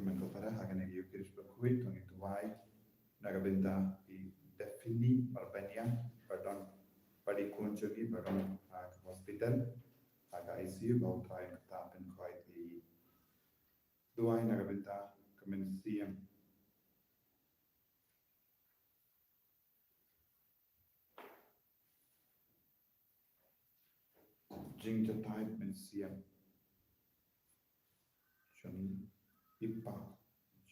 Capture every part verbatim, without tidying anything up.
Mynta para ha kane ka Eucharist bakhuid to ngin duwai na ka bynta i Daphne Marbaniang ba don, ba dei khun jong ngi ba don ha ka hospital, ha ka I C U, ba U Trai un kyrpad pynkhoi ïa i. Duwai na ka bynta ka mynsiem jingjatai mynsiem jong i pa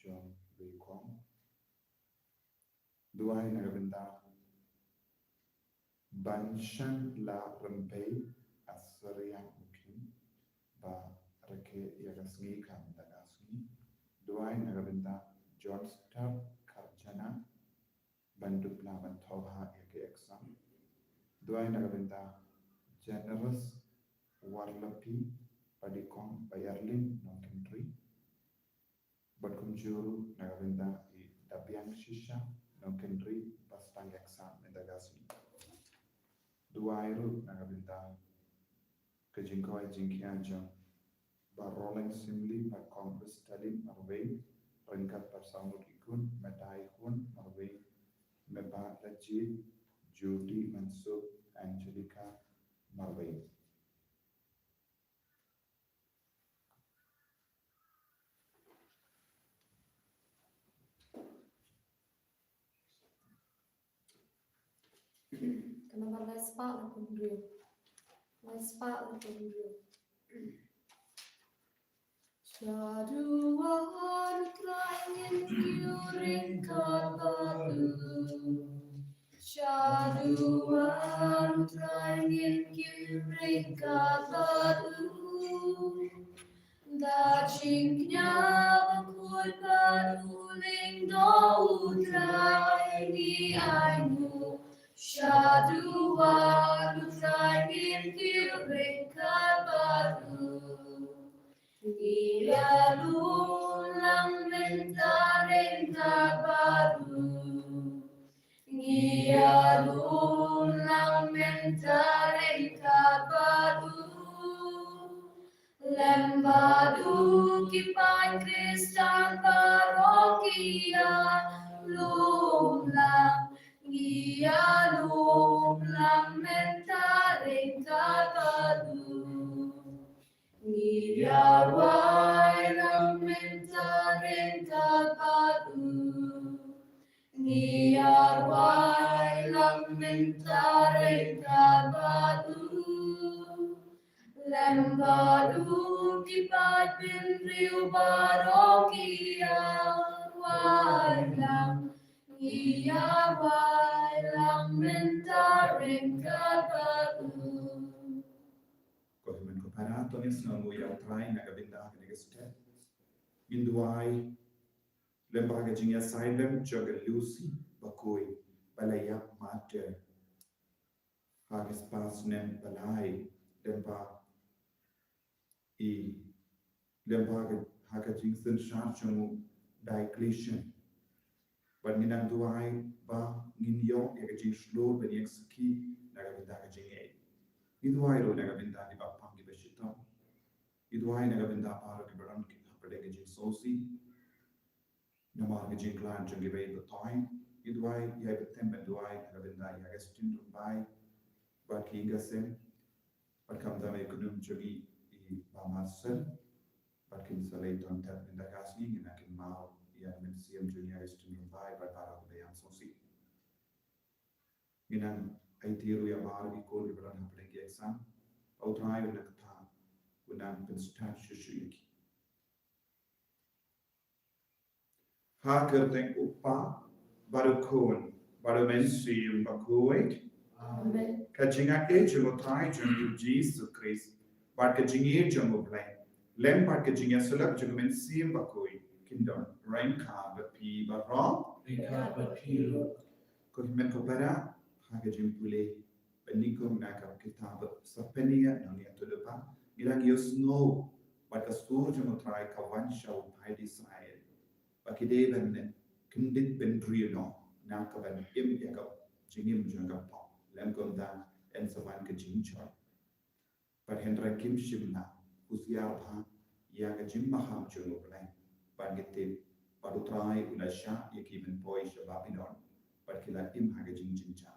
jong Wei Kong. Duwai na ka bynta ban shan la rympei Assyria mukim ba reke ïa ka sngi ka mynta ka sngi. Duwai na ka bynta John Star Karjana ban dupla ban thoh ha ïa ka exam. Duwai na ka bynta Generous Warlapi Padikong ba ïarlin Nongkynrih. Bad kumjuh ruh na ka bynta i Dapiang Shisha Nongkynrih ba sdang exam mynta ka sngi. Duwai ruh na ka bynta ka jingkoit jingkhiah jong Bah Roland Simli, Bah Kong Stalin Marwei, ryngkat bad saw ngut ki khun, Medai Hun Marwei, Mebah Lajit, Judy Mansuk, Angelica Marwei. Ka nambar lai spah laiphew hynriew. Lai spah laiphew hynriew. Shaduwan Trai ngin kiew ryngkat bad u. Shaduwan Trai ngin kiew ryngkat bad u. Da jingkñia bakhuid bad u lyngdoh U Trai ngi ainguh. Shaduwan Trai ngin kiew ryngkat bad u. Ngi ïalum lang mynta ryngkat bad u. Ngi ïalum lang mynta ryngkat bad u. Lem bad u ki paid Khristan baroh ki ïalum lang. Ngi ïalum lang mynta ryngkat bad u. Ngi ïarwai lang mynta ryngkat bad u. Ngi ïarwai lang mynta ryngkat bad u. Lem bad u ki paid bynriew baroh ki ïarwai lang. Ngi ïarwai lang mynta ryngkat bad u. Ko hynmen ko para, to ngin sngewnguh ïa U Trai na ka bynta kane ka step. Ngin duwai lem bad ka jingïasaid lem jong ka Lucy Bakhuid ba la ïap martyr ha ka spah snem ba lai, lem bad i, lem bad ka, ha ka jingsynshar jong u Diocletian. Bad ngin nang duwai ba ngin ïoh ïa ka jingshlur ban ïeng sakhi na ka bynta ka jingngeit. Ngi duwai ruh na ka bynta ki bapang ki bashitom. Ngi duwai na ka bynta baroh ki baron ki hapdeng ka jingsngewsih. Namar ka jingkhlaiñ jong ki ba ïeit ba thoh, ngi duwai, ïai baptem ban duwai na ka bynta ïa ka Augustine Rymbai bad ki ïing ka sem. Bad khamtam ïa i kynhun jong ngi i Bah Marcel. Bad kin sa leit don tad mynta ka sngi, ngin nang kynmaw ïa ka mynsiem jong i Augustine Rymbai bad baroh ki ba ïam sngewsih. Ngin nang aiti ruh ïa baroh ki khun ki ba don hapdeng ki exam. Ba U Trai un nang kyrteng, un nang pynstad shuh shuh ïa ki. Ha ka kyrteng U Kpa bad U Khun bad U Mynsiem Bakhuid. Amen. Ka jingïeit jong U Trai jong ngi U Jisu Khrist bad ka jingïeit jong U Blei lem bad ka jingïasyllok jong U Mynsiem Bakhuid kin don ryngkat bad phi baroh. Ryngkat bad phi ruh. Ko hynmen ko para, ha ka jingpule ba nyngkong na ka kitab Sepania, nang ïa tu lepa, ngi dang ïohsngew bad ka sur jong U Trai ka wan sha u paid Israel ba ki dei ban kyndit bynriew noh, na ka ban im ïa ka jingim jong ka pop, lem kumta yn sa wan ka jingjot. Bad hynrei kim shym la husiar bha ïa ka jingmaham jong U Blei. Bad ngi tip ba U Trai u la shah ïa ki ban poi sha Babilon, bad ki la im ha ka jingjynjar.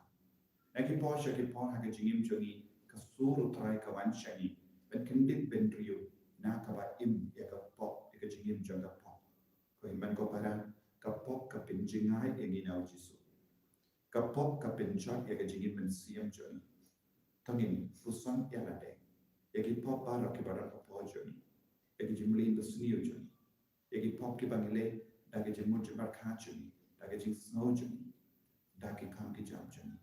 Na ki por sha ki por ha ka jingim jong ngi, ka sur U Trai ka wan sha ngi ban kyndit bynriew na kaba im ïa ka pop, ïa ka jingim jong ka pop. Ko hynmen ko para, ka pop ka pynjngai ïa ngi na U Jisu. Ka pop ka pynjot ïa ka jingim mynsiem jong ngi. To ngin puson ïa lade ïa ki pop baroh kiba don hapoh jong ngi, ïa ki jingmlien basniew jong ngi, ïa ki pop kiba ngi leh da ka jingmut jingpyrkhat jong ngi, da ka jingsngew jong ngi, da ki kam ki jam jong ngi.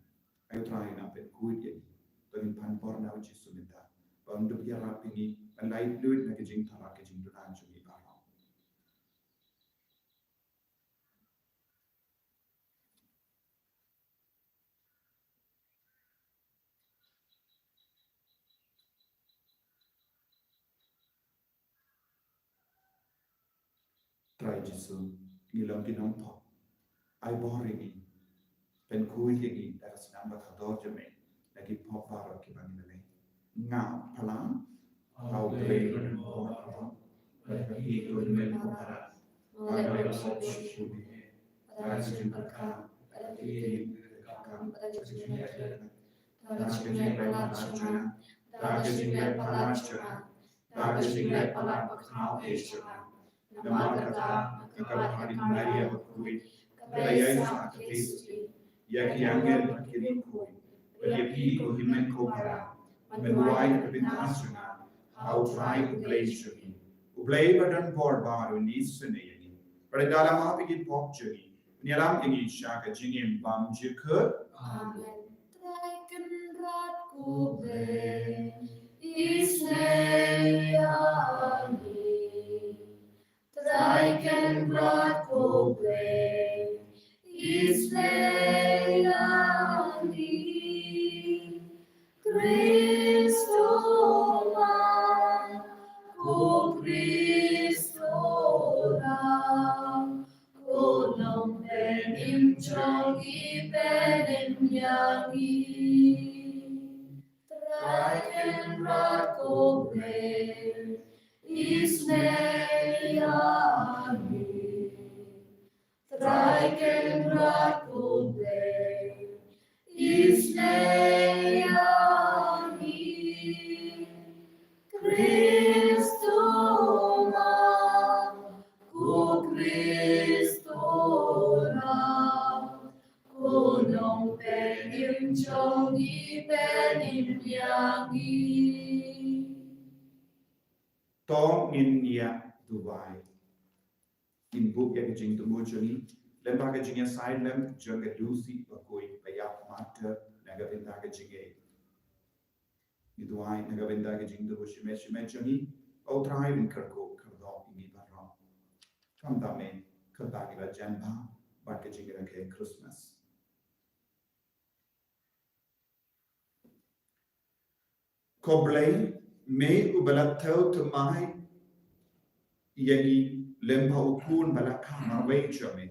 Ai U Trai un pynkhuid ïa ngi. To ngin pan bor na U Jisu mynta ba un dep ïarap ïa ngi ban lait luid na ka jingtharai ka jingduna jong ngi baroh. Trai Jisu, ngi long ki nongpop. Ai bor ïa ngi, pynkhuid ïa ngi da ka snam ba kordor jong me na ki pop baroh kiba ngi la leh. Nga pynlong ha U Blei ba donbor baroh, bad ha phi ko hynmen ko para, ba nga la pop shuh shuh. Da ka jingpyrkhat, da ka jingkam, da ka jingïaid, da ka jingïaid palat jong nga, da ka jingïaid palat jong nga, da ka jingïaid palat ba khaw eh jong nga. Namar kata, ka kyrpad ïa ka Maria bakhuid, ka la ïaishah kyrteng ïa ki angel bad ki riewkhuid, bad ïa phi ko hynmen ko para, ban duwai ïa ka bynta jong nga ha U Trai U Blei jong ngi. U Blei ba donbor baroh un isynei ïa ngi, bad un da la map ïa ki pop jong ngi, un ïalam ïa ngi sha ka jingim bym jukut. Amen. Trai Kynrad ko Blei, isynei ïa ngi. Trai Kynrad ko Blei, isynei ïa ngi. Khrist u Trai, ko Khrist u Trai, ko Nongpynim jong ngi, pynim ïa ngi. Trai Kynrad ko Blei, isynei ïa ngi. Trai Kynrad ko Blei, isynei ïa ngi. Khrist u Trai, ko Khrist u Trai, ko Nongpynim jong ngi, pynim ïa ngi. To ngin ïa duwai. Ngin buh ïa ka jingthmu jong ngi lyngba ka jingïasaid lem jong ka Lucy bakhuid ba ïap martyr na ka bynta ka jingngeit. Ngi duwai na ka bynta ka jingthmu shimet shimet jong ngi, ba U Trai un kyrkhu kyrdoh ïa ngi baroh. Khamtam eh, khamtam ïa la jan bha bad ka jingrakhe Christmas. Ko Blei, me uba la thew thymmai ïa ngi lyngba u Khun ba la kha marwei jong me.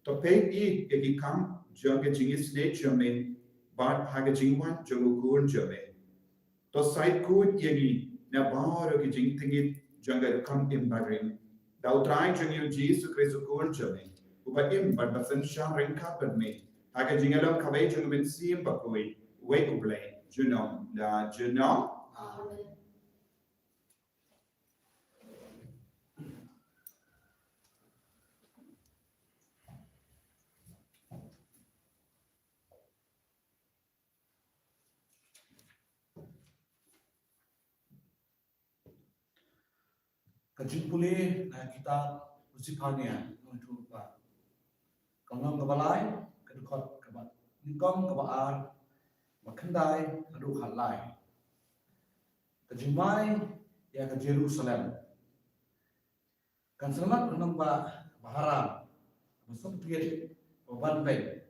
To peit ïa ki kam jong ka jingisynei jong me, bad ha ka jingwan jong u Khun jong me. To said khuid ïa ngi na baroh ki jingtngit jong ka rukom im barim, da U Trai jong ngi U Jisu Khrist U Khun jong me, uba im bad ba synshar ryngkat bad me ha ka jingïalam kawei jong U Mynsiem Bakhuid, uwei U Blei, junom la junom. Amen. Ka jingpule na kitab u Sephania, nongïathuhlypa. Ka lynnong kaba lai, ka dkhot kaba nyngkong, kaba ar, ba khyndai, haduh khatlai. Ka jingmai ïa ka Jerusalem. Kan sa mat ka nongbah baharam, ba sngewthuh, ba ban beiñ.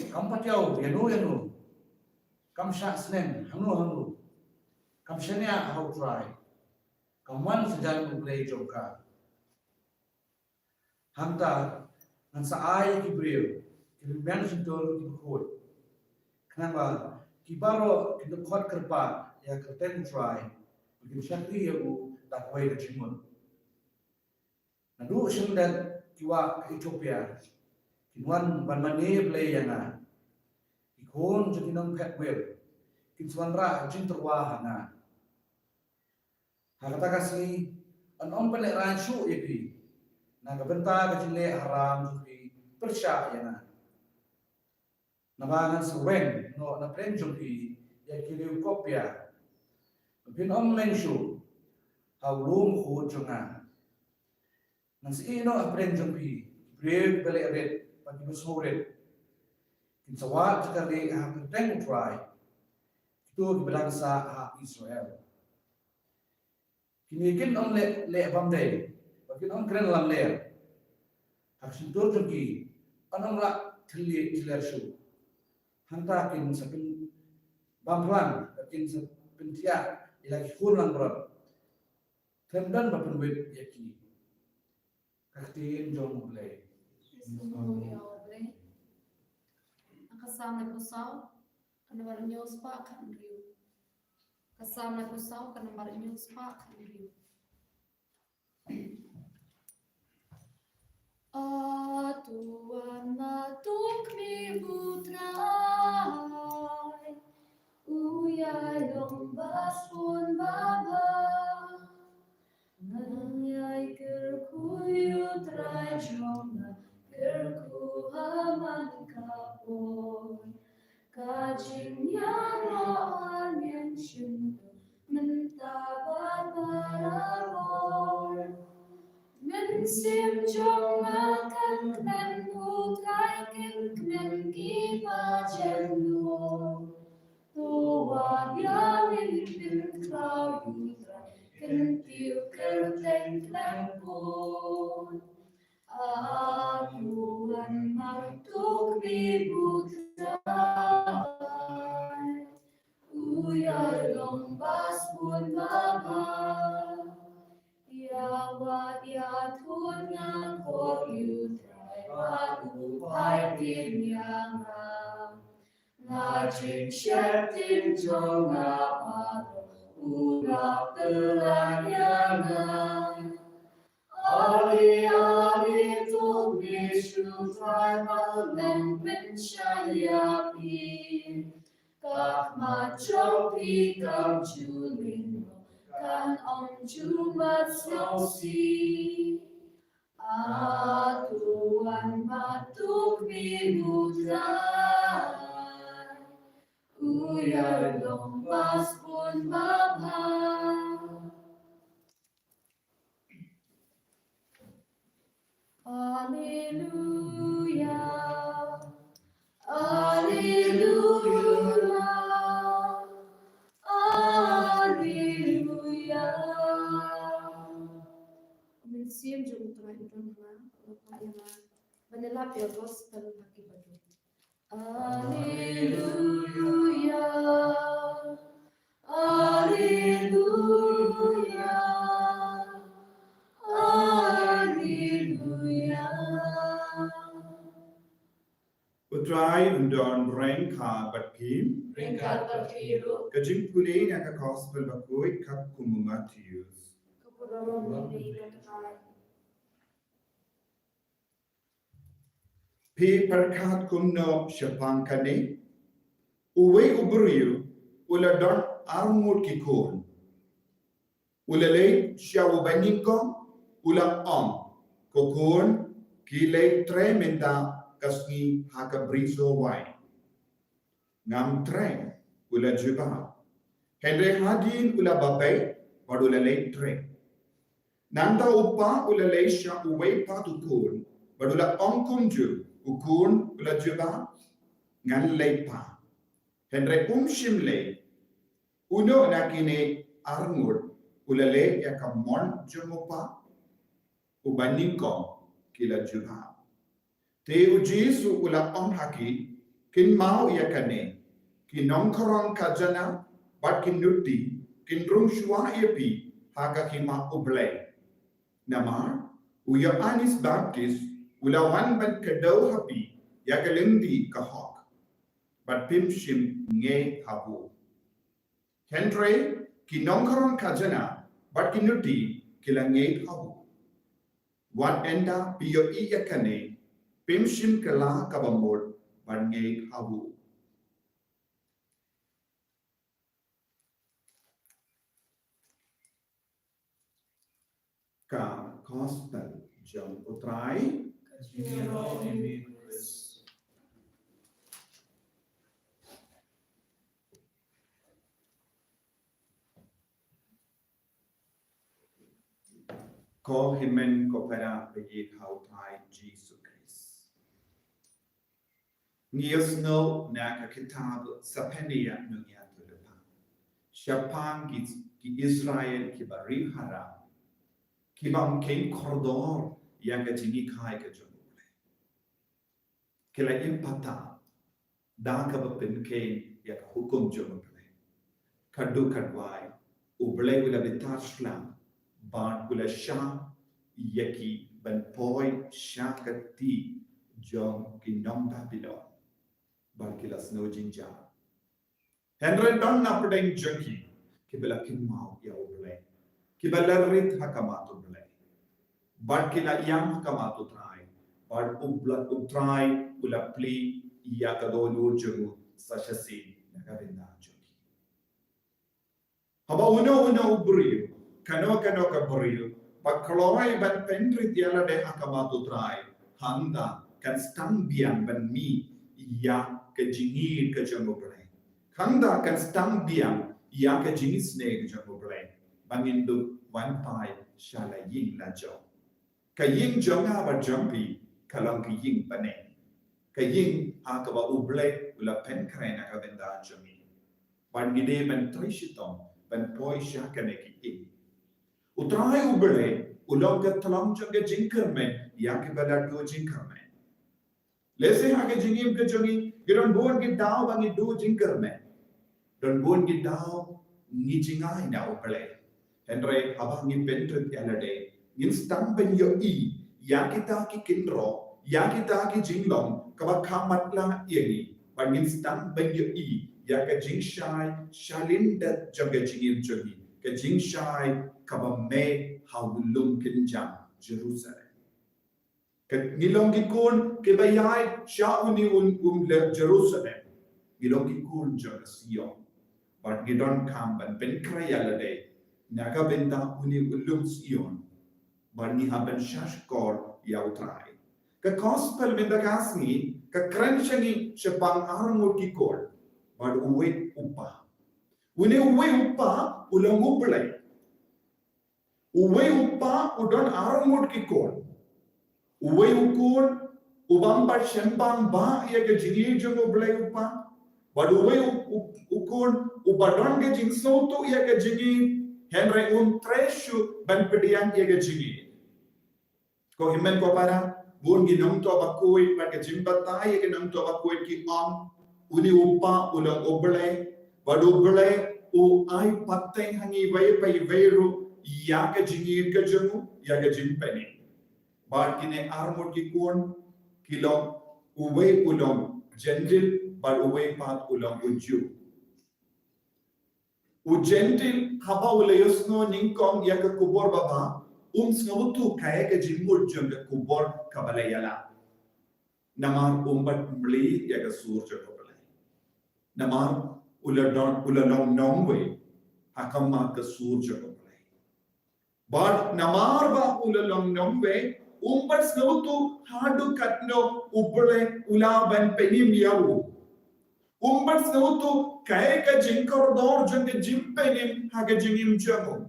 Kam patiaw ïano ïano, kam shah sneng hangno hangno, kam shaniah ha U Trai, kam wan sa jan U Blei jong ka. Hangta ngan sa ai ïa ki briew ki rynmiang shyntur kiba khuid, khnang ba ki baroh kin ïoh khot kyrpad ïa ka kyrteng U Trai, ba kin shakri ïa u da kawei ka jingmut. Naduh shyndet ki wah ka Ethiopia kin wan ban mane Blei ïa nga. Ki khun jong ki nongphet wir kin sa wanrah jingtyrwa ha nga. Ha kata ka sngi yn ym pynlehraiñ shuh ïa phi na ka bynta ka jingleh haram jong phi pyrshah ïa nga. Naba ngan sa weng noh na pdeng jong phi ïa ki riew kopia. Phin ym meng shuh ha u lum khuid jong nga. Ngan sa ïeh noh ha pdeng jong phi ki briew kiba leh rit bad kiba sngewrit. Kin sa wad jaka rieh ha pdeng U Trai, kito kiba dang sah ha Israel. Kine kin ym leh leh bymdei bad kin ym kren lamler. Ha ka shyntur jong ki yn ym lah thylliej thyllier shuh. Hangta kin sa pynbam phlang bad kin sa pynthiah ïa la ki khun langbrot. Khlem don ba pynwit ïa ki. Ka ktien jong U Blei. Ka Salm laiphew saw, ka nambar hynñiew spah khathynriew. Ka Salm laiphew saw, ka nambar hynñiew spah khathynriew. A to wan ma to kmie U Trai, u ïai long ba sbun babha. Ngan ïai kyrkhu ïa U Trai jong nga, kyrkhu ha man ka por. Ka jingïaroh ha ngan shim mynta bad barabor. Mynsiem jong nga kan kmen, U Trai kan kmen, kiba jem duh. To wad ïa ngi pynkhraw ïa U Trai, kyntiew kyrteng khlem pun. A to wan ma to kmie U Trai, u ïai long ba sbun babha. Ïa wad ïa thun nga khot ïa U Trai, bad u phai tien ïa nga. Na jingsheptieng jong nga baroh u la pynlait ïa nga. Ale, ale, to kmie sha U Trai, ba un pynshai ïa phi. Ka khmat jong phi kam ju ling, kan ym ju mat sngewsih. A to wan ma to kmie U Trai, u ïai long ba sbun babha. Alleluia, alleluia, alleluia. Mynsiem jong U Trai u don ha nga, u la phah ïa nga ban ïalap ïa ka gospel ha ki baduk. Alleluia, alleluia, alleluia. U Trai un don ryngkat bad phi. Ryngkat bad phi ruh. Ka jingpule na ka gospel bakhuid katkum u Mathaios. Ka burom ïa U Trai. Phi pyrkhat kumno shaphang kane? Uwei u briew u la don arngut ki khun. U la leit sha u banyngkong, u la ong, ko khun, ki leit trei mynta ka sngi ha ka brisoh wai. Ngam trei, u la jubab. Hynrei hadien u la babeit bad u la leit trei. Nangta u kpa u la leit sha uwei pat u khun bad u la ong kumjuh, u khun u la jubab, ngan leit pat. Hynrei um shym leit. Uno na kine arngut u la leit ïa ka mon jong u kpa? U banyngkong, ki la jubab. Te U Jisu u la ong ha ki, kynmaw ïa kane, ki nongkhrong khajana bad ki nuti kin rung shuwa ïa phi ha ka hima U Blei. Namar u Ïoannis Baptist u la wan ban kdew ha phi ïa ka lynti ka hok, bad phim shym ngeit ha u. Hynrei ki nongkhrong khajana bad ki nuti ki la ngeit ha u. Wat ynda phi ïohi ïa kane, phim shim kylla kaba mut ban ngeit ha u. Ka Gospel jong U Trai. Ka jingïaroh ïa me Khrist. Ko hynmen ko para ba ïeit ha U Trai Jisu Khrist. Ngi ïohsngew na ka kitab Sephania nongïathuhlypa shaphang ki, ki Israel kiba riewharap, kiba ym kheiñ kordor ïa ka jinghikai ka jong U Blei. Ki la im paidbah da kaba pynkheiñ ïa ka hukum jong U Blei. Katto katne, U Blei u la bitar shlur bad u la shah ïa ki ban poi sha ka kti jong ki nong Babilon. Bad ki la sngew jynjar. Hynrei don na pdeng jong ki kiba la kynmaw ïa U Blei, kiba la rit ha khmat U Blei. Bad ki la ïam ha khmat U Trai. Bad U Bla-, U Trai u la plie ïa ka dohnud jong u sa shisien na ka bynta jong ki. Haba uno uno u briew, kano kano ka briew ba kloi ban pynrit ïa lade ha khmat U Trai, hangta kan sdang biang ban mih ïa ka jingïeit ka jong U Blei. Hangta kan sdang biang ïa ka jingisynei ka jong U Blei, ba ngin dup wan phai sha la ïing la jong. Ka ïing jong nga bad jong phi ka long ka ïing bneng. Ka ïing ha kaba U Blei u la pynkhreh na ka bynta jong ngi. Bad ngi dei ban trei shitom ban poi sha kane ka ïing. U Trai U Blei u long ka tnat jong ka jingkyrmen ïa kiba la duh jingkyrmen. Lehse ha ka jingim ka jong ngi, ngi don bun ki daw ba ngi duh jingkyrmen. Don bun ki daw ngi jngai na U Blei. Hynrei haba ngi pynrit ïa lade, ngin sdang ban ïohi ïa kita ki kynroh, ïa kita ki jinglong kaba kham matlah ïa ngi. Bad ngin sdang ban ïohi ïa ka jingshai shalyndet jong ka jingim jong ngi, ka jingshai kaba mih ha u lum kynjang Jerusalem. Ka, ngi long ki khun kiba ïaid sha une u, u lum Jerusalem. Ngi long ki khun jong ka Sion. Bad ngi donkam ban pynkhreh ïa lade na ka bynta une u lum Sion. Bad ngi hap ban shahshkor ïa U Trai. Ka Gospel mynta ka sngi ka kren sha ngi shaphang arngut ki khun bad uwei u kpa. Une uwei u kpa u long U Blei. Uwei u kpa u don arngut ki khun. Uwei u khun u bym pat sngewbha ïa ka jingïeit jong U Blei u kpa. Bad uwei u, u, u khun uba don ka jingsngewthuh ïa ka jingïeit, hynrei um treh shuh ban pdiang ïa ka jingïeit. Ko hynmen ko para, bun ki nongthoh bakhuid bad ka jingbatai ïa ki nongthoh bakhuid ki ong, une u kpa u long U Blei, bad U Blei u ai pateng ha ngi iwei pa iwei ruh ïa ka jingïeit ka jong u, ïa ka jingpynim. Bad kine arngut ki khun ki long, uwei u long Jentil bad uwei pat u long u Jiw. U Jentil haba u la ïohsngew nyngkong ïa ka khubor babha, um sngewthuh kaei ka jingmut jong ka khubor kaba la ïalap. Namar um pat mih ïa ka sur jong U Blei. Namar u la don, u la long nongwei ha khmat ka sur jong U Blei. Bad namar ba u la long nongwei, um pat sngewthuh haduh katno U Blei u lah ban pynim ïa u. Um pat sngewthuh kaei ka jingkordor jong ka jingpynim ha ka jingim jong u.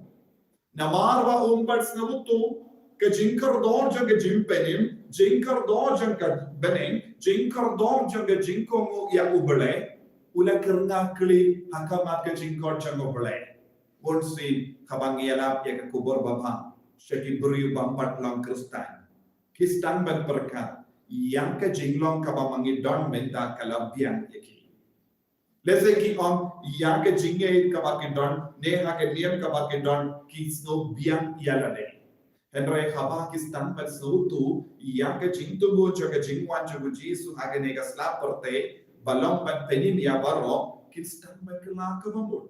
Namar ba um pat sngewthuh ka jingkordor jong ka jingpynim, jingkordor jong ka bneng, jingkordor jong ka jingkohnguh ïa U Blei, u la kyrngah kli ha khmat ka jingkhot jong U Blei. Bun sien haba ngi ïalap ïa ka khubor babha sha ki briew bym pat long Khristan, ki sdang ban pyrkhat ïa ka jinglong kaba ma ngi don mynta ka la biang ïa ki. Lehse ki ong ïa ka jingngeit kaba ki don, ne ha ka niam kaba ki don, ki sngew biang ïa lade. Hynrei haba ki sdang ban sngewthuh ïa ka jingthmu jong ka jingwan jong u Jisu ha kane ka sla pyrthei ba long ban pynim ïa baroh, ki sdang ban kylla kaba mut.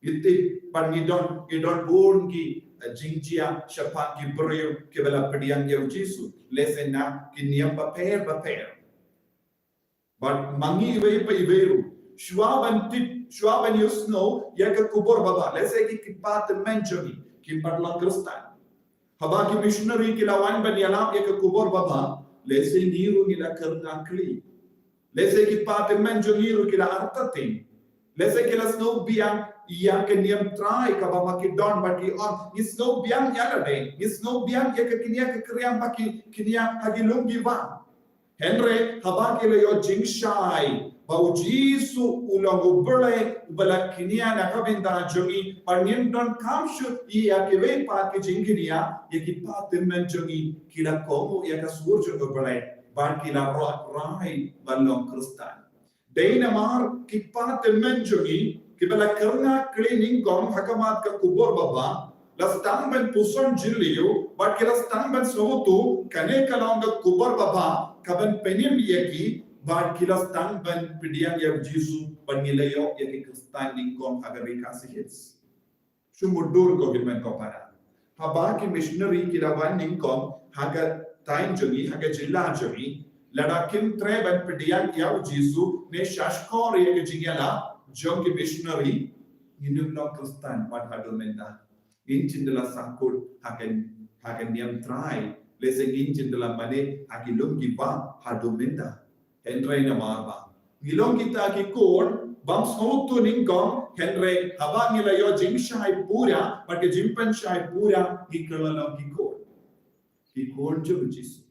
Ngi tip ba ngi don, ngi don bun ki, jingjia shaphang ki briew kiba la pdiang ïa u Jisu, lehse na ki niam bapher bapher. Bad ma ngi iwei pa iwei ruh, shuwa ban tip, shuwa ban ïohsngew ïa ka khubor babha, lehse ki, ki kpa tymmen jong ngi kim pat long Khristan, haba ki missionary ki la wan ban ïalap ïa ka khubor babha, lehse ngi ruh ngi la kyrngah kli. Lehse ki kpa tymmen jong ngi ruh ki la artatien. Lehse ki la sngewbiang ïa ka niam Trai kaba ma ki don, bad ki ong, ngi sngewbiang ïa lade, ngi sngewbiang ïa ka kñia ka kriam ba ki kñia ha ki lum ki wah. Hynrei haba ki la ïoh jingshai ba u Jisu u long U Blei uba la kñia na ka bynta jong ngi, bad ngim donkam shuh ïa kiwei pat ki jingkñia, ïa ki kpa tymmen jong ngi ki la kohnguh ïa ka sur jong U Blei, bad ki la rai ban long Khristan. Dei namar ki kpa tymmen jong ngi kiba la kyrngah kli nyngkong ha khmat ka khubor babha, la sdang ban puson jylliew, bad ki la sdang ban sngewthuh kane ka long ka khubor babha kaban pynim ïa ki, bad ki la sdang ban pdiang ïa u Jisu, bad ngi la ïoh ïa ki Khristan nyngkong ha ka Ri Khasi Hills. Shu mutdur ko hynmen ko para. Haba ki missionary ki la wan nyngkong ha ka thaiñ jong ngi, ha ka jylla jong ngi, lada kim treh ban pdiang ïa u Jisu ne shahshkor ïa ka jingïalap jong ki missionary, ngin ym long Khristan wat haduh mynta. Ngin shim da la sahkut ha ka, ha ka niam Trai, lehse ngin shim da la mane ha ki lum ki wah haduh mynta. Hynrei namar ba ngi long kita ki khun bym sngewthuh nyngkong, hynrei haba ngi la ïoh jingshai pura bad ka jingpynshai pura, ngi kylla long ki khun, ki khun jong u Jisu.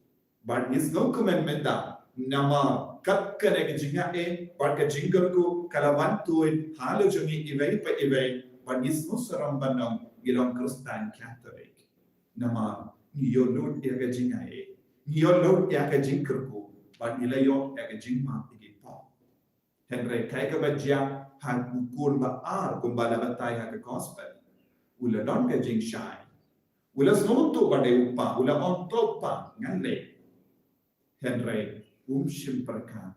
Bad ngi sngewkmen mynta namar kat kane ka jingaiei bad ka jingkyrkhu ka la wan tuid ha la jong ngi iwei pa iwei, bad ngi sngewsarong ban ong ngi long Khristan Katholik. Namar ngi ïoh lut ïa ka jingaiei, ngi ïoh lut ïa ka jingkyrkhu, bad ngi la ïoh ïa ka jingmap ïa ki pop. Hynrei kaei kaba jia ha u khun ba ar, kumba la batai ha ka gospel? U la don ka jingshai. U la sngewthuh ba dei u kpa, u la ong, "To kpa, ngan leh." Hynrei um shym pyrkhat,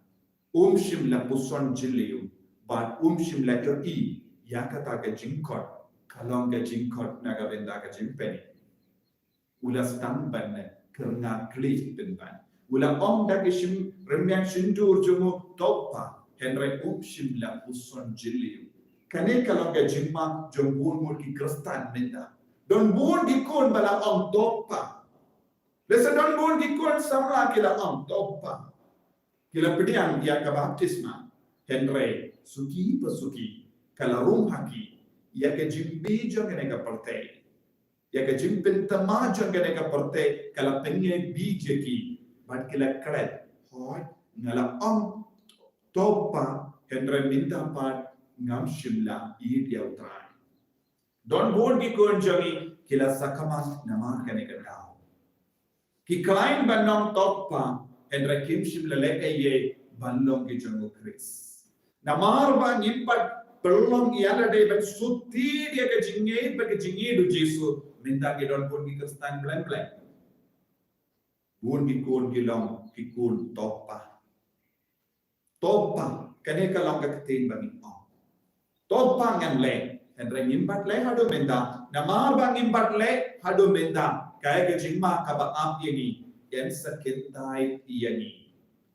um shym la puson jylliew, bad um shym la ïohi ïa kata ka jingkhot ka long ka jingkhot na ka bynta ka jingpynim. U la sdang ban kyrngah kli pynban. U la ong da ka shim rmiang shyntur jong u, "To kpa," hynrei um shym la puson jylliew. Kane ka long ka jingma jong bun bun ki Khristan mynta. Don bun ki khun ba la ong, "To kpa." Lehse don bun ki khun samla ki la ong, "To kpa." Ki la pdiang ïa ka baptisma. Hynrei suki pa suki ka la rung ha ki ïa ka jingbi jong kane ka pyrthei. Ïa ka jingpyntama jong kane ka pyrthei ka la pynïaid bit ïa ki, bad ki la klet. Hooid, nga la ong, "To kpa," hynrei mynta pat ngam shym la ïeit ïa u Trai. Don bun ki khun jong ngi ki la sakhmat namar kane ka daw. Ki khlaiñ ban ong, "To kpa," hynrei kim shym la leh ei ei ban long ki jong u Khrist. Namar ba ngim pat pynlong ïa lade ban sut tied ïa ka jingïeit bad ka jingïeit u Jisu, mynta ki don bun ki Khristan khlem khlem. Bun ki khun ki long ki khun "To kpa." "To kpa," kane ka long ka ktien ba ngi ong. "To kpa, ngan leh." Hynrei ngim pat leh haduh mynta. Namar ba ngim pat leh haduh mynta, kaei ka jingma kaba ap ïa ngi? Ym sa kyntait ïa ngi.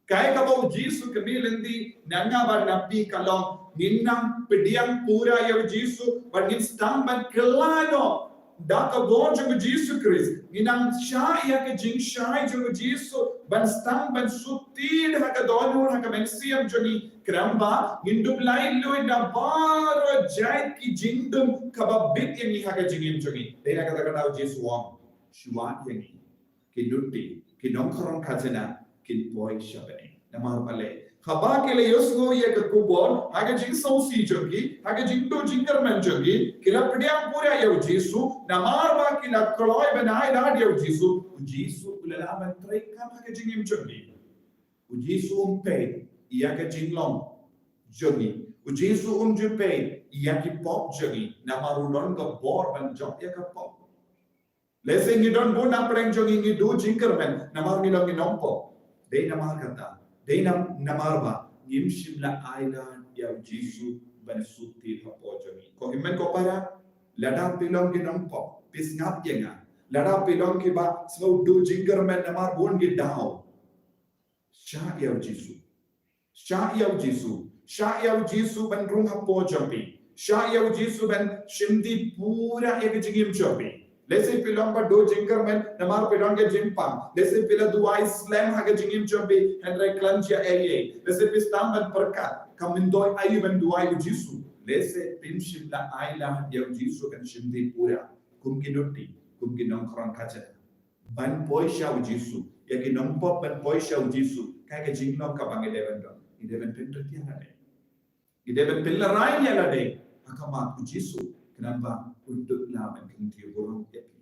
Kaei kaba u Jisu, ka mih lynti na nga bad na phi, ka long ngin nang pdiang pura ïa u Jisu bad ngin sdang ban kylla noh da ka bor jong u Jisu Khrist. Ngin nang shah ïa ka jingshai jong u Jisu ban sdang ban sut tied ha ka dohnud, ha ka mynsiem jong ngi, khnang ba ngin dup laitluid na baroh jait ki jingdum kaba bit ïa ngi ha ka jingim jong ngi. Dei na kata ka daw u Jisu u ong, "Shuwa ïa ngi, ki nongkhrong khajna kin poi sha bneng." Namar balei? Haba ki la ïohsngew ïa ka khubor ha ka jingsngewsih jong ki, ha ka jingduh jingkyrmen jong ki, ki la pdiang pura ïa u Jisu. Namar ba ki la kloi ban ailad ïa u Jisu, u Jisu u la lah ban treikam ha ka jingim jong ki. U Jisu um peit ïa ka jinglong jong ngi. U Jisu um ju peit ïa ki pop jong ngi, namar u don ka bor ban jop ïa ka pop. Lehse ngi don bun na pdeng jong ngi, ngi duh jingkyrmen namar ngi long ki nongpop. Dei namar kata, dei nam-, namar ba ngim shym la ailad ïa u Jisu ban sut tied hapoh jong ngi. Ko hynmen ko para, lada phi long ki nongpop, Phi sngap ïa nga. Lada phi long kiba sngew duh jingkyrmen namar bun ki daw. Shah ïa u Jisu. Shah ïa u Jisu. Shah ïa u Jisu ban rung hapoh jong phi. Shah ïa u Jisu ban shim dih pura ïa ka jingim jong phi. Lehse phi long ba duh jingkyrmen namar phi don ka jingpang. Lehse phi la duwai slem ha ka jingim jong phi, hynrei khlem jia ei ei. Lehse phi sdang ban pyrkhat, ka myntoi aïu ban duwai u Jisu. Lehse phim shym la ai lad ïa u Jisu ban shim dih pura kum ki nud dih, kum ki nongkhrong khajna. Ban poi sha u Jisu. Ïa ki nongpop ban poi sha u Jisu. Kaei ka jinglong kaba ngi dei ban don? Ngi dei ban pyntrei ïa lade. Ngi dei ban pynlehrain ïa lade ha khmat u Jisu, khnang ba un duh lah ban kyntiew burom ïa phi.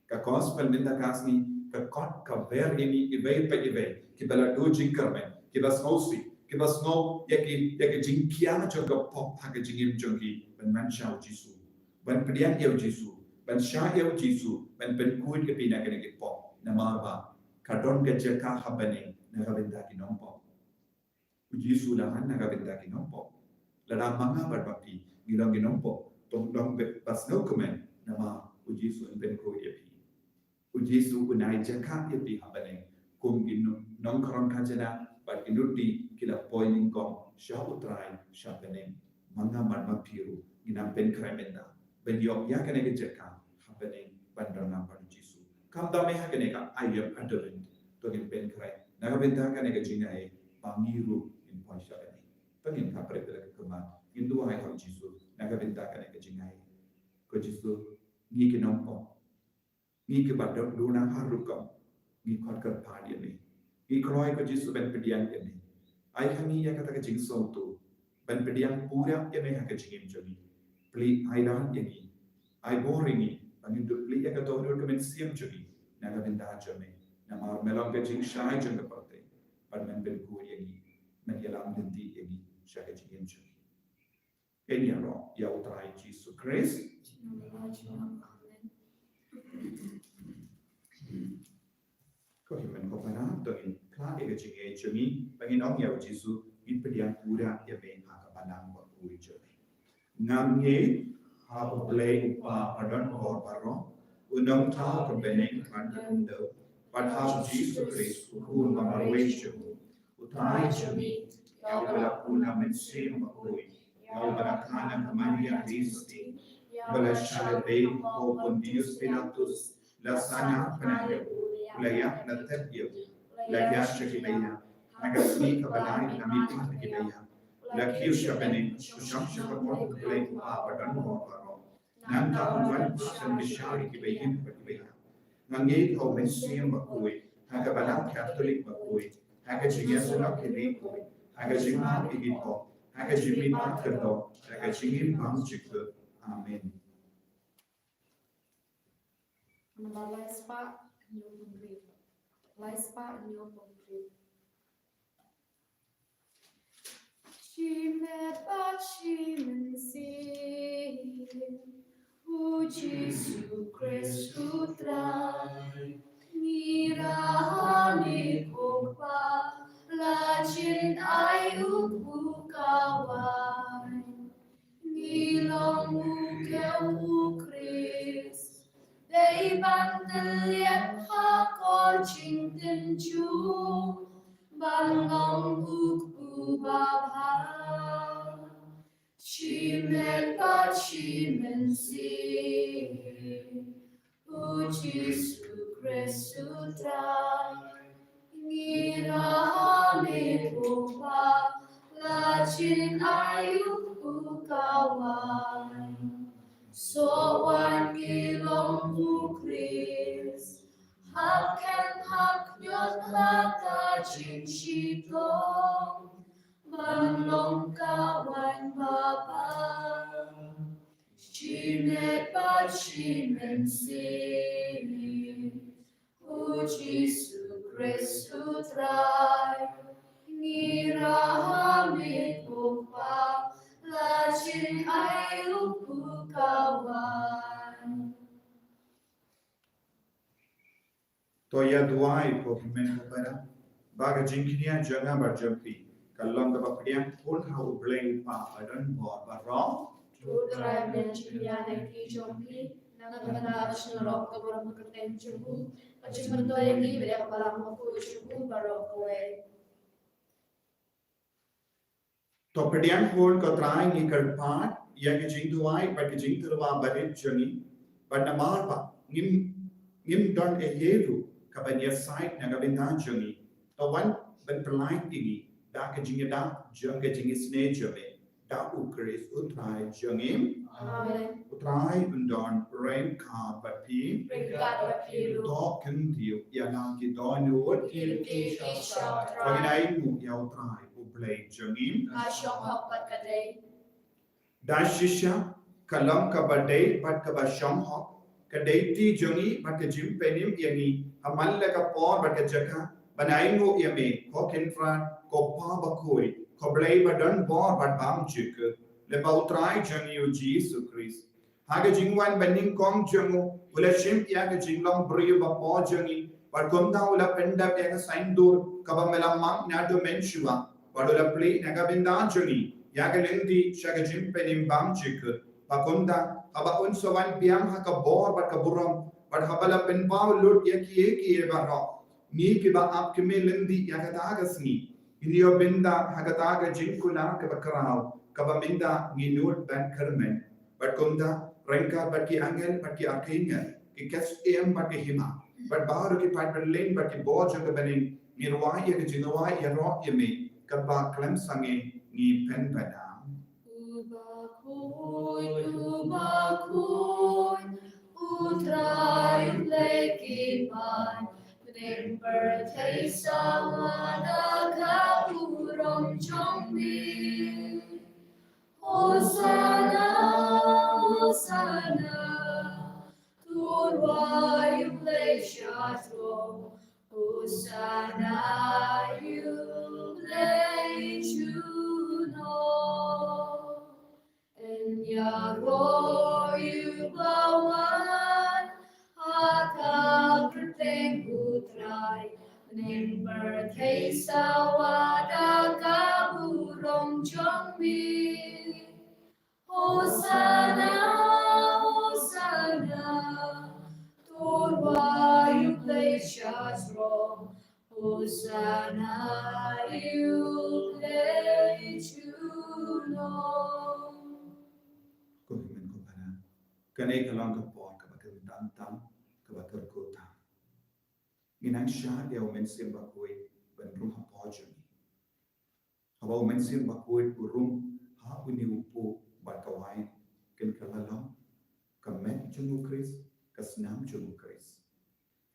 Ka gospel mynta ka sngi ka kot ka wer ïa ngi iwei pa iwei, kiba la duh jingkyrmen, kiba sngewsih, kiba sngew ïa ki, ïa ki jingkhia jong ka pop ha ka jingim jong ki, ban wan sha u Jisu, ban pdiang ïa u Jisu, ban shah ïa u Jisu, ban pynkhuid ïa phi na kine ki pop, namar ba ka don ka jaka ha bneng na ka bynta ki nongpop. U Jisu u la wan na ka bynta ki nongpop. Lada ma nga bad ma phi ngi long ki nongpop, to long bad ba sngewkmen, namar u Jisu un pynkhuid ïa phi. U Jisu un ai jaka ïa phi ha bneng kum ki nong, nongkhrong khajna bad ki nud dih ki la poi nyngkong sha u Trai sha bneng. Ma nga bad ma phi ruh ngin nang pynkhreh mynta ban ïoh ïa kane ka jaka ha bneng ban don lang bad u Jisu. Khamtam eh ha kane ka aïom Advent, to ngin pynkhreh na ka bynta kane ka jingai ba ngi ruh ngin poi sha bneng. To ngin khapret la ka khmat, ngin duwai ha u Jisu na ka bynta kane ka jingai. Ko Jisu, ngi ki nongpop, ngi kiba duna ha rukom, ngi khot kyrpad ïa me. Ngi kloi ko Jisu ban pdiang ïa me. Ai ha ngi ïa kata ka jingsngewthuh ban pdiang pura ïa me ha ka jingim jong ngi. Plie ai lad ïa ngi, ai bor ïa ngi ba ngin dup plie ïa ka dohnud ka mynsiem jong ngi na ka bynta jong me. Namar me long ka jingshai jong ka pyrthei bad men pynkhuid ïa ngi, men ïalam lynti ïa ngi sha ka jingim jong ngi. Ngin ïaroh ïa u Trai Jisu Khrist. Amen. Ko hynmen ko para, to ngin khlad ïa ka jingngeit jong ngi ba ngin ong ïa u Jisu, ngin pdiang pura ïa me ha ka balang bakhuid jong me. Nga ngeit ha u Blei u Kpa badonbor baroh, u nongthaw ka bneng bad ka khyndew, bad ha u Jisu Khrist u Khun ba marwei jong u, u Trai jong me, ïa uba la pun na Mynsiem Bakhuid, ïa uba la kha na ka Maria Theisotti, uba la shah lade ha u Pontius Pilatus, la sahnarphna ïa u, u la ïap, la thep ïa u, u la ïaid sha ki ba ïap, ha ka sngi kaba lai u la mihpat na ki ba ïap, u la kiew sha bneng, u shong sha ka kot u Blei u Kpa badonbor baroh. Nangta un wan pat ban bishar ïa ki ba ïeit bad ki ba ïap. Nga ngeit ha u Mynsiem Bakhuid, ha ka balang Katholik bakhuid, ha ka jingïasyllok ïa ki riewkhuid, ha ka jingmap ïa ki pop, ha ka jingmihpat kyrdoh, ha ka jingim bymjukut. Amen. Namba lai spah hynñiew phew hynriew. Lai spah hynñiew phew hynriew. Shimet bad shi mynsiem, u Jisu Khrist u Trai. Ngi ïarap ïa me ko Kpa, la jin ai u kawai. Ngi long u kiew u Khrist, dei ban tylliat ha ka jingtynjuh, ban long u kpu babha. Shimet bad shi mynsiem, u Jisu Khrist u Trai. Ngi ïarap ïa me ko Kpa, la jin ai u kpu kawai. Soh wan ngi long u Khrist, ha kheiñ ha khñiot ha ka jingshitom, ban long kawei babha. Shimet bad shi mynsiem, u Jisu Khrist u Trai. Ngi ïarap ïa me ko Kpa, la jin ai u kpu kawai. To ïa duwai ko hynmen ko para, ba ka jingkñia jong nga bad jong phi kan long kaba pdiang khun ha u Blei u Kpa badonbor baroh. To Trai, men jingkñia na ki jong phi, Na ka bynta ka shnurok ka burom ka kyrteng jong u, ka jingmyntoi ïa ngi bad ïa ka balang bakhuid jong u baroh kawei. To pdiang hun ko Trai ngi kyrpad ïa ka jingduwai bad ka jingtyrwa barit jong ngi, bad namar ba ngim ngim don ei ei ruh kaban ïasaid na ka bynta jong ngi. To wan ban pynlait ïa ngi da ka jingïada jong ka jingisynei jong me, da U Khrist U Trai jong ngi. Amen. U Trai un don ryngkat bad phi. Ryngkat bad phi ruh. To kyntiew ïa la ki dohnud. Ki lynti ki sha U Trai. To ngin ainguh ïa U Trai U Blei jong ngi. Ka shong hok bad ka dei. Da shisha ka long kaba dei bad kaba shong hok, ka dei ti jong ngi bad ka jingpynim ïa ngi ha man la ka por bad ka jaka ban ainguh ïa me, ko Kynrad, ko Pa bakhuid, ko Blei ba don bor bad bymjukut, lyngba U Trai jong ngi U Jisu Khrist. Ha ka jingwan banyngkong jong u, u la shim ïa ka jinglong briew ba poh jong ngi, bad kumta u la pyndep ïa ka saiñdur kaba me la mang naduh mynshuwa, bad u la plie na ka bynta jong ngi ïa ka lynti sha ka jingpynim bymjukut. Bad kumta haba un sa wan biang ha ka bor bad ka burom, bad haba la pynpaw lut ïa kiei kiei baroh, ngi kiba ap kmie lynti ïa kata ka sngi ngin ïoh bynta ha kata ka jingkular kaba khraw kaba mynta ngi nud ban kyrmen. Bad kumta ryngkat bad ki angel bad ki archangel, ki ksiem bad ki hima, bad baroh ki paidbynriew bad ki bor jong ka bneng, ngi rwai ïa ka jingrwai ïaroh ïa me, kaba khlem sangeh ngi pynpaw. U bakhuid, u bakhuid, U Trai U Blei ki paid, bneng pyrthei sawa da ka burom jong me. Hosana, Hosana, to rwai U Blei sha throne. Hosana ïa U Blei junom. Yn ïaroh ïa u ba wan ha ka kyrteng U Trai, bneng pyrthei sawa da ka burom jong me. Hosana, Hosana, to rwai U Blei sha throne. Hosana ïa U Blei junom. Ko hynmen ko para, kane ka long ka por kaba kyrdan tam, kaba kyrkhu tam. Ngin nang shad ïa U Mynsiem Bakhuid ban rung hapoh jong ngi. Haba U Mynsiem Bakhuid u rung ha une u puk bad ka waiñ, kin kylla long ka met jong U Khrist, ka snam jong U Khrist.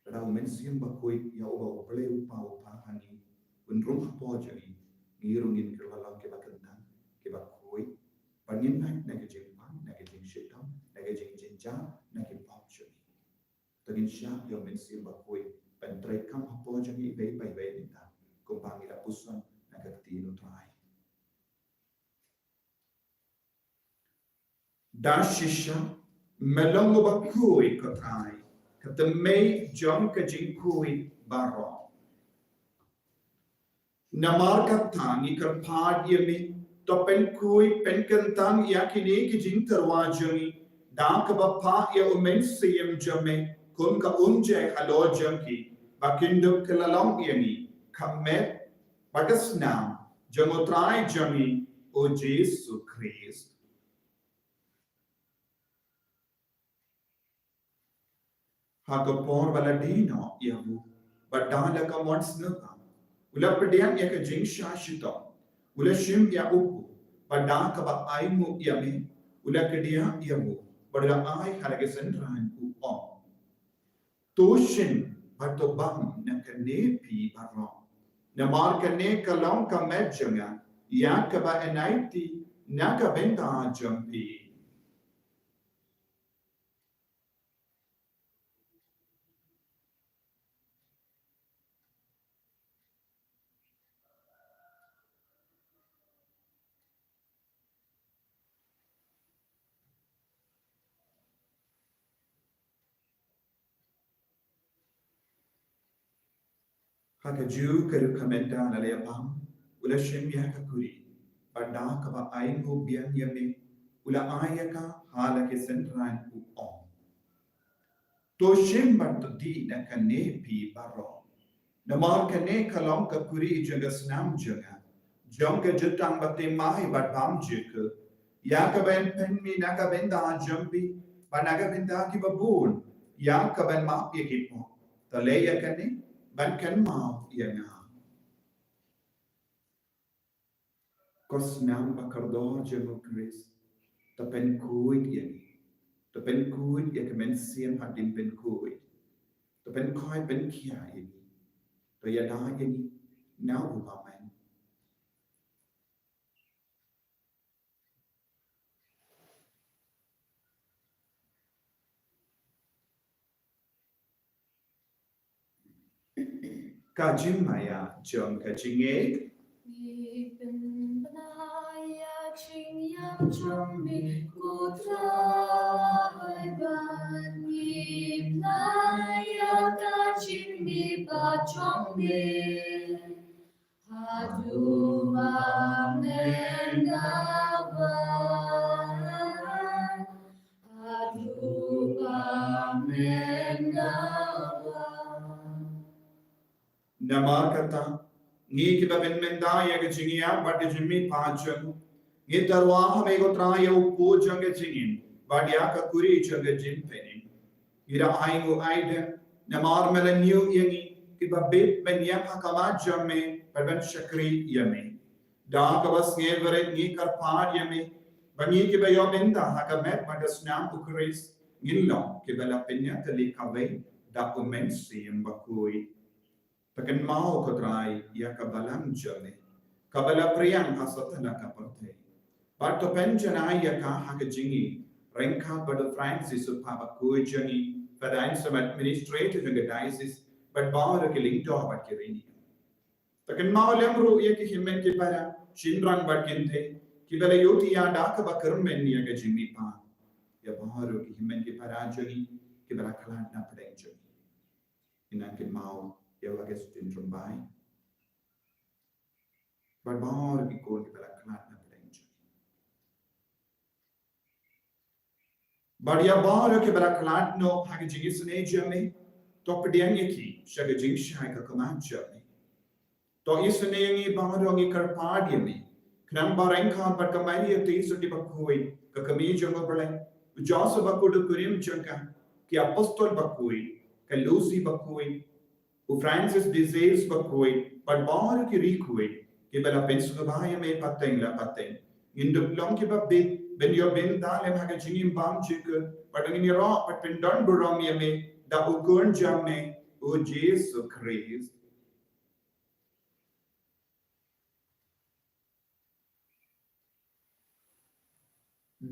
Lada U Mynsiem Bakhuid, ïa uba U Blei U Kpa u phah ha ngi, un rung hapoh jong ngi, ngi ruh ngin kylla long kiba kyntang, kiba khuid, bad ngin lait na ka jingpang, na ka jingshitom, na ka jingjynjar, na ki pop jong ngi. To ngin shad ïa U Mynsiem Bakhuid ban trei kam hapoh jong ngi iwei pa iwei mynta, kumba ngi la puson na ka ktien U Trai. Da shisha me long uba khuid, ko Trai, ka thymmei jong ka jingkhuid baroh. Namar kata ngi kyrpad ïa me, to pynkhuid pynkyntang ïa kine ki jingtyrwa jong ngi da kaba phah ïa U Mynsiem jong me, kum ka umjai halor jong ki, ba kin dup kylla long ïa ngi ka met bad ka snam jong U Trai jong ngi U Jisu Khrist. Ha ka por ba la die noh ïa u, bad da la ka mon sngewbha, u la pdiang ïa ka jingshah shitom, u la shim ïa u puk, bad da kaba ainguh ïa me, u la kdiah ïa u, bad u la ai ha la ki synran, u ong: To shim bad to bam na kane phi baroh, namar kane ka long ka met jong nga, ïa kaba yn aiti na ka bynta jong phi. Ha kajuh ka rukom mynta la leh bam, u la shim ïa ka kuri, bad da kaba ainguh biang ïa me, u la ai ïa ka ha la ki synran, u ong: To shim bad to dih na kane phi baroh. Namar kane ka long ka kuri jong ka snam jong nga, jong ka jutang ba thymmai bad bymjukut, ïa kaban pynmih na ka bynta jong phi bad na ka bynta kiba bun, ïa kaban map ïa ki pop. To leh ïa kane ban kynmaw ïa nga. Ko snam ba kordor jong u Khrist, to pynkhuid ïa ngi. To pynkhuid ïa ka mynsiem hadien pynkhuid. To pynkhuid pynkhiah ïa ngi. To ïada ïa ngi na u bymman. Ka jingmaïa jong ka jingngeit. Ngi pynbna ïa ka jingïap jong me, ko Trai, bad ngi pynbna ïa ka jingmihpat jong me. Haduh ba men da wan. Haduh ba men da wan. Namar kata, ngi kiba pynmynta ïa ka jingïap bad ka jingmihpat jong u, ngi tyrwa ha me ko Trai ïa u kpu jong ka jingim bad ïa ka kuri jong ka jingpynim. Ngi da ai nguh ai dien namar me la ñiew ïa ngi kiba bit ban ïeng ha khmat jong me bad ban shakri ïa me. Da kaba sngewrit ngi kyrpad ïa me ba ngi kiba ïoh bynta ha ka met bad ka snam u Khrist ngin long kiba la pynïatylli kawei da u Mynsiem Bakhuid. To kynmaw ko Trai ïa ka balang jong me kaba la phriang ha satlak ka pyrthei. Bad to pynjanai ïa ka ha ka jingïaryngkat bad u Francis u Papa bakhuid jong ngi, Father Anselm administrator jong ka diocese, bad baroh ki lyngdoh bad ki riewniam. To kynmaw lem ruh ïa ki hynmen ki para, shynrang bad kynthei, kiba la ïohi ïa da kaba kyrmen ïa ka jingmihpat. Ïa baroh ki hynmen ki para jong ngi kiba la khlad na pdeng jong ngi. Ngi nang kynmaw ïa u Augustine Rymbai bad baroh ki khun kiba la khlad na pdeng jong ngi. Bad ïa baroh kiba la khlad noh ha ka jingisynei jong me, to pdiang ïa ki sha ka jingshai ka khmat jong me. To isynei ïa ngi baroh, ngi kyrpad ïa me, khnang ba ryngkat bad ka Maria Theisotti bakhuid, ka kmie jong u Blei, u Joseph bakhuid u kurim jong ka, ki apostol bakhuid, ka Lucy bakhuid, u Francis de Sales bakhuid, bad baroh ki riewkhuid kiba la pynsngewbha ïa me pateng la pateng. Ngin dup long kiba bit ban ïoh bynta lem ha ka jingim bymjukut, bad ngin ïaroh bad pyndonburom ïa me da u Khun jong me, u Jisu Khrist.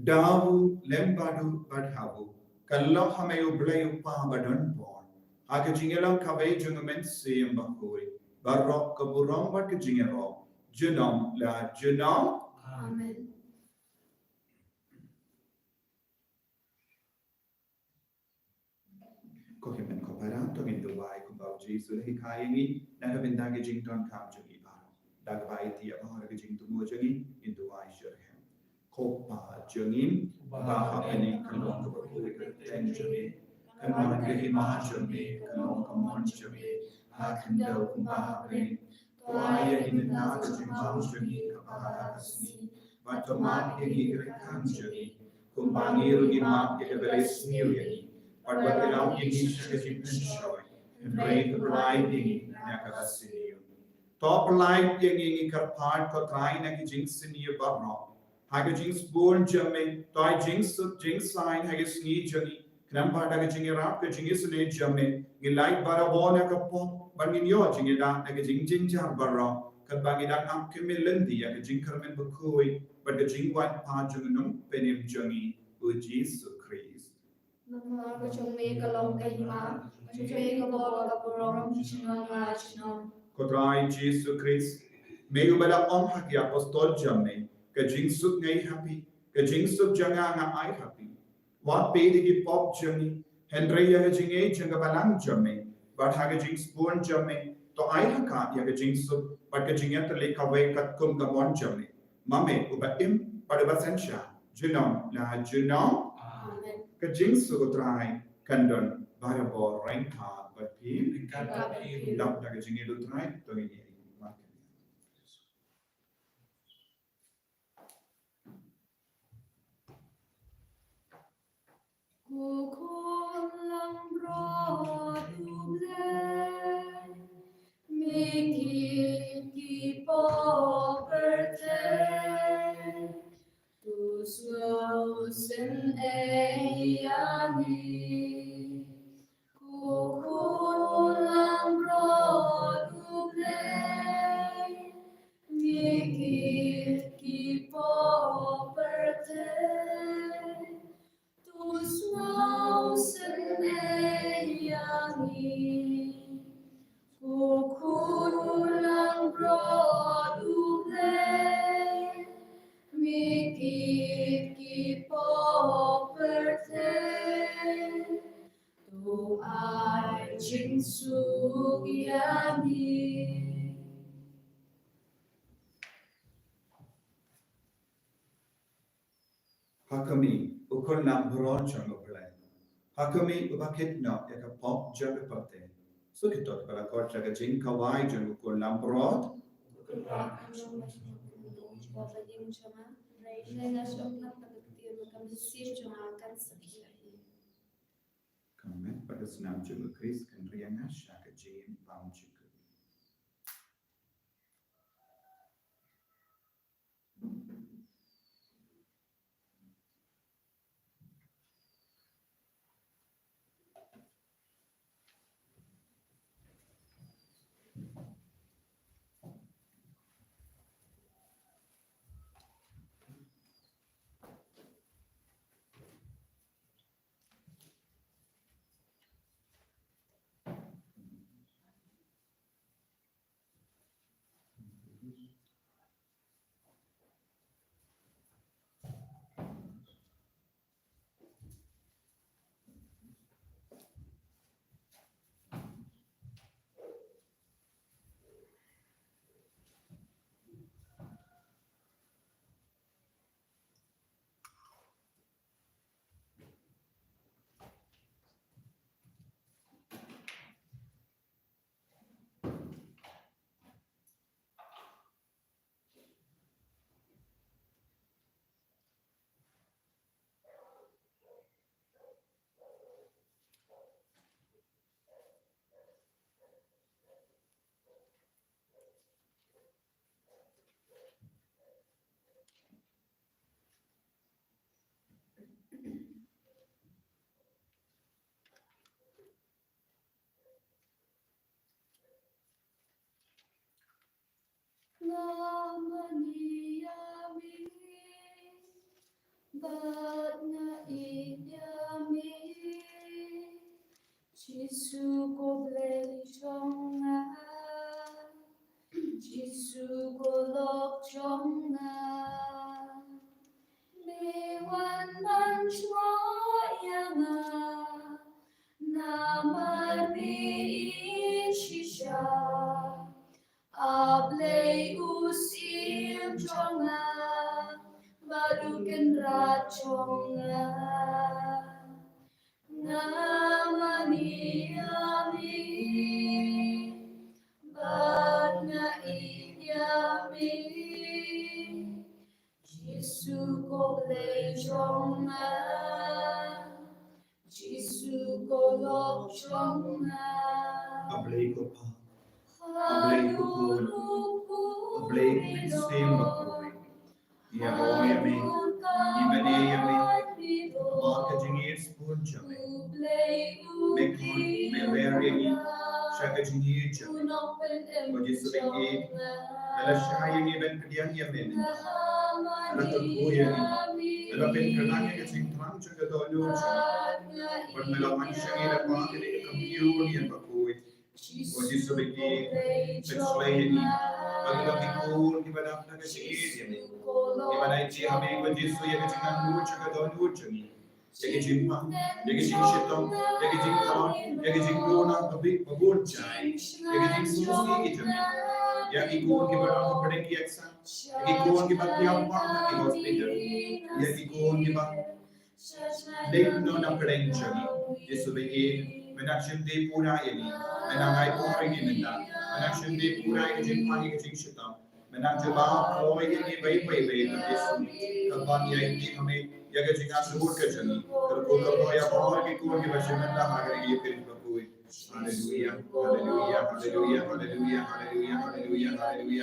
Da u lem bad u bad ha u, ka long ha me u Blei u Kpa badonbor, ha ka jingïalang kawei jong u Mynsiem Bakhuid, baroh ka burom bad ka jingïaroh, junom la junom. Amen. Ko hynmen ko para, to ngin duwai kumba u Jisu u la hikai ïa ngi, na ka bynta ka jingdonkam jong ngi baroh. Da kaba aiti ïa baroh ka jingthmu jong ngi, ngin duwai syrhem. Ko Kpa jong ngi, uba ha bneng, ka long kaba khuid ka kyrteng jong me, kan wan ka hima jong me, kan long ka mon jong me ha khyndew kumba ha bneng. To ai ïa ngi mynta ka jingbam jong ngi kaba ha ka sngi, bad to map ïa ngi ki ryngkang jong ngi, kumba ngi ruh ngi map ïa kiba la isniew ïa ngi, bad wat lam ïa ngi sha ka jingpynshoi, hynrei to pyllait ïa ngi na ka basniew. To pyllait ïa ngi, ngi kyrpad ko Trai, na ki jingsniew baroh, ha ka jingsbun jong me, to ai jingsuk jingsaiñ ha ka sngi jong ngi, khnang ba da ka jingïarap ka jingisynei jong me, ngin lait barabor na ka pop, bad ngin ïoh jingïada na ka jingjynjar baroh, katba ngi dang ap khmih lynti ïa ka jingkyrmen bakhuid bad ka jingwan pat jong u Nongpynim jong ngi, u Jisu Khrist. Namar ka jong me ka long ka hima, ka jong me ka bor, ka burom, junom la junom. Ko Trai Jisu Khrist, me uba la ong ha ki apostol jong me, ka jingsuk nga ai ha phi, ka jingsuk jong nga nga ai ha phi. Wat peit ïa ki pop jong ngi, hynrei ïa ka jingngeit jong ka balang jong me, bad ha ka jingsbun jong me, to ai ha ka ïa ka jingsuk bad ka jingïatylli kawei katkum ka mon jong me. Ma me uba im bad uba synshar junom la junom. Amen. Ka jingsuk u Trai kan don Barabor ryngkat bad phi. Ryngkat bad phi. Dap da ka jingïaid u Trai, to ngin ïa markylliang. Ko khun langbrot U Blei, me kit ki pop pyrthei, to sngewsynei ïa ngi. Ko khun langbrot U Blei, me kit ki pop pyrthei, to sngewsynei ïa ngi. Ko khun langbrot U Blei, me kit ki pop pyrthei, to ai jingsuk ïa ngi. Ha khmih, u khun langbrot jong U Blei. Ha khmih, uba kit noh ïa ka pop jong ka pyrthei. Sngewthuh, to ngin ïa khot ïa ka jingkhawai jong u khun langbrot. Ka met bad ka snam jong U Khrist kan ïa nga sha ka jingim bymjukut. Nga mane ïa me, bad nga ïeit ïa me. Jisu ko Blei jong nga, Jisu ko lok jong nga. Me wan ban jngoh ïa nga, namar me ïeit shisha. A Blei u Syiem jong nga, bad u Kynrad jong nga. Nga mane ïa me, bad nga ïeit ïa me. Jisu ko Blei jong nga, Jisu ko lok jong nga. A Blei ko Pa, A Blei ko Khun, A Blei ko Mynsiem Bakhuid. Ïa ong ïa me, ïa mane ïa me, namar ka jingïeit sbun jong me. Me khun, me wer ïa ngi sha ka jingïeit jong me. Ko Jisu baieit, me la shah ïa ngi ban pdiang ïa me. Me la kyrkhu ïa ngi. Me la pynkylla ïa ka jingthrang jong ka dohnud jong me. Bad me la wan sha ngi lyngba kane ka khmih ïa bakhuid. Ko Jisu baieit, pynshlei ïa ngi. Bad ngi long ki khun kiba dap na ka jingïeit ïa me. Ngi ban aiti ha me ko Jisu ïa ka jingangnud jong ka dohnud jong ngi. Ïa ka jingma, ïa ka jingshitom, ïa ka jingkhlaiñ, ïa ka jingduna ba bun jait. Ïa ka jingsngewsih ki jong ngi. Ïa ki khun kiba dap hapdeng ki aksap. Ïa ki khun kiba thiah ha ki hospital. Ïa ki khun kiba dei na pdeng jong ngi. Jisu baieit, Men nang shim dei pura ïa ngi. Men nang ai por ïa ngi mynta. Men nang shim dei pura ïa ka jingpang ïa ka jingshitom. Men nang jubab ïa ngi beit beit beit, Jisu. Kaba ngi ai ïa ka jingangnud ka jong ngi. Kyrkhu kyrdoh ïa baroh ki khun kiba shim mynta ha kane ka ïing bakhuid. Haleluya, haleluya, haleluya, haleluya, haleluya, haleluya,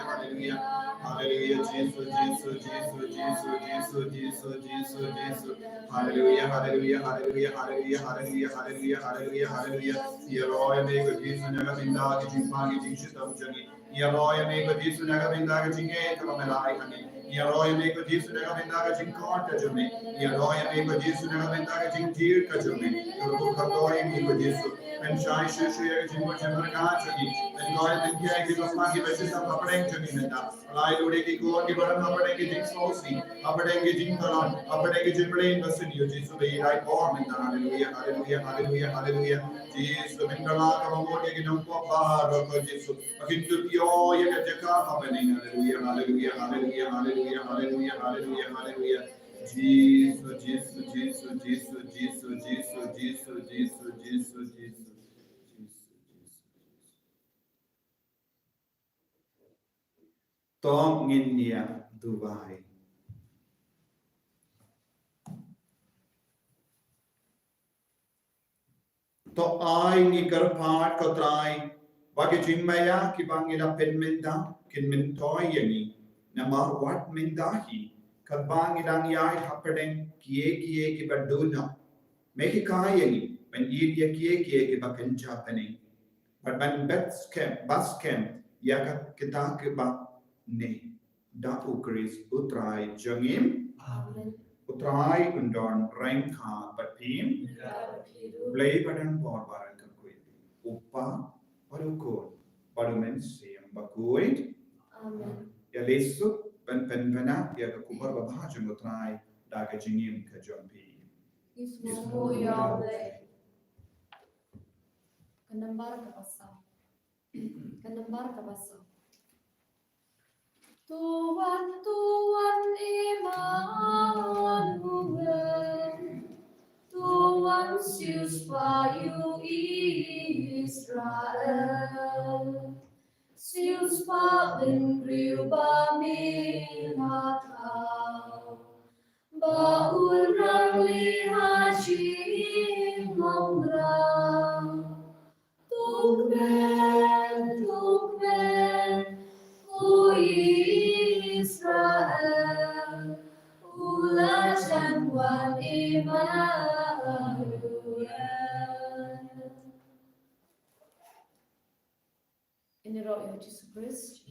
haleluya, haleluya, Jisu, Jisu, Jisu, Jisu, Jisu, Jisu, Jisu, Jisu. Haleluya, haleluya, haleluya, haleluya, haleluya, haleluya, haleluya, haleluya. Ïaroh ïa me ko Jisu na ka bynta ka jingpang ka jingshitom jong ngi. Ïaroh ïa me ko Jisu na ka bynta ka jingngeit kaba me la ai ha ngi. Ïaroh ïa me ko Jisu na ka bynta ka jingkhot ka jong me. Ïaroh ïa me ko Jisu na ka bynta ka jingtir ka jong me. Kyrkhu kyrdoh ïa ngi ko Jisu. Pynshai shuh shuh ïa ka jingmut jingpyrkhat jong ngi. Pynkoit pynkhie ïa kiba pang kiba shitom hapdeng jong ngi mynta. Lai lade ki khun kiba don hapdeng ki jingsngewsih, hapdeng ki jingtylli, hapdeng ki jingpynlong ba sniew Jisu ba ïa dei por mynta. Haleluya, haleluya, haleluya, haleluya. Jisu mynta la kaba mut ïa ki nongpop baroh ko Jisu. Ba kin tip ïoh ïa ka jaka hapdeng. Haleluya, haleluya, haleluya, haleluya, haleluya, haleluya, haleluya. Jisu, Jisu, Jisu, Jisu. To ngin ïa duwai. To ai ngi kyrpad ko Trai, ba ki jingmaïa kiba ngi la pynmih mynta kin myntoi ïa ngi, namar wat mynta hi, katba ngi dang ïaid hapdeng kiei kiei kiba duna. Me hikai ïa ngi ban ïeit ïa kiei kiei kiba kynja bneng. Bad ban bat skhem, bat skhem ïa ka kita kiba neh. Da U Khrist U Trai jong ngi. Amen. U Trai un don ryngkat bad phi. Bad phi ruh. Blei ba don bor ba ryngkat bad phi. U Kpa bad U Khun bad U Mynsiem Bakhuid. Amen. Ïa leit suk ban pynbna ïa ka khubor babha jong U Trai da ka jingim ka jong phi. Ismu ya Blei. Ka nambar kaba saw. Ka nambar kaba saw. To wan, to wan Immanuel. To wan siewspah ïa u Israel. Siewspah bynriew ba me la khaw. Ba un rangli ha jinglongbriew. To kmen, to kmen, ko Israel, u la jan wan Immanuel. Ïaroh ïa u Jisu Khrist.